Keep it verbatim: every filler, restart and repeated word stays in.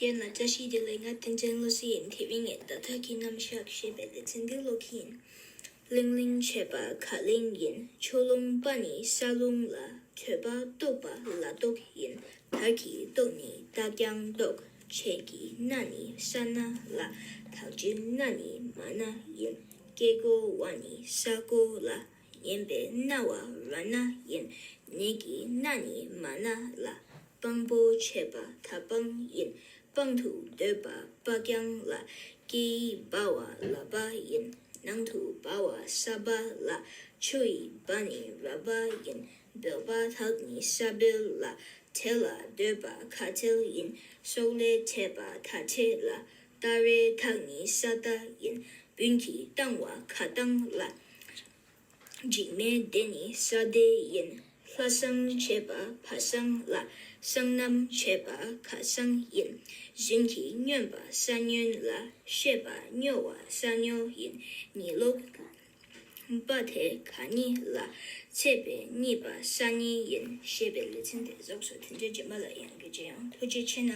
ཡན་ལ་བཀྲ་ཤིས་བདེ་ལེགས། ང་བསྟན་འཛིན་བློ་གསལ་ཡིན། དེ་རིང་ངས་བརྡ་དག་གི་རྣམ་གཞག་ཞེས་པའི་ལེ་ཚན་འདི་ཀློག་གི་ཡིན། ལིང་ལིང་བྱས་པ་ག་ལིང་ཡིན། ཆུ་ཀླུང་པ་ནི་ས་ལུང་ལ། གྲོད་པ་ལྟོགས་པ་ལ་ལྟོགས་ཡིན། དར་གྱི་ལྟོགས་ནི་རྟ་རྐྱང་ལྟོགས། ཆས་ཀྱི་སྣ་ནི་ས་སྣ་ལ། དག་ཅིང་སྣ་ནི་མ་སྣ་ཡིན། སྐྱེ་སྒོ་བ་ནི་ས་སྒོ་ལ། ངན་པའི་སྣ་བ་ར་སྣ་ཡིན། ནད་ཀྱི་སྣ་ནི་མ་སྣ་ལ། སྤང་པོ་བྱས་པ་ད་སྤང་ཡིན། སྤང་དུ་སྡོད་པ་སྤ་རྐྱང་ལ། སྐེ་ཡི་སྦ་བ་ལ་སྦ་ཡིན། ནང་དུ་སྦ་བ་ས་སྦ་ལ། ཆུ་ཡི་སྦ་ནི་ར་སྦ་ཡིན། འབོལ་པ་དག་ནི་ས་འབོལ་ལ། བྲེལ་ལ་སྡོད་པ་ག་བྲེལ་ཡིན། སྲོག་ལས་བྲེལ་བ་ད་བྲེལ་ལ། སྟ་རེ་དག་ནི་ས་སྟ་ཡིན། བུན་གྱིས་བཏང་བ་ག་བཏང་ལ། འཇིགས་མེད་བདེ་ནི་ས་བདེ་ཡིན། ལྷ་བསང་བྱས་པ་བ་བསང་ལ། བསང་གནམ་བྱས་པ་ག་བསང་ཡིན། བཞིན་གྱིས་སྨྱོན་པ་ས་སྨྱོན་ལ། བཤད་པ་སྨྱོ་བ་ས་སྨྱོ་ཡིན། ཉི་ལོག་པ་དེ་ག་ཉི་ལ། ཚད་པས་རྙེད་པ་ས་རྙེད་ཡིན། ཞེས་པའི་ལེ་ཚན་དེ་རྫོགས་སོ། དེ་འདྲའི་རྗེས་མ་ལ་ཡང་བསྐྱར་མཇལ་ཡོང་། ཐུགས་རྗེ་ཆེ་གནང་།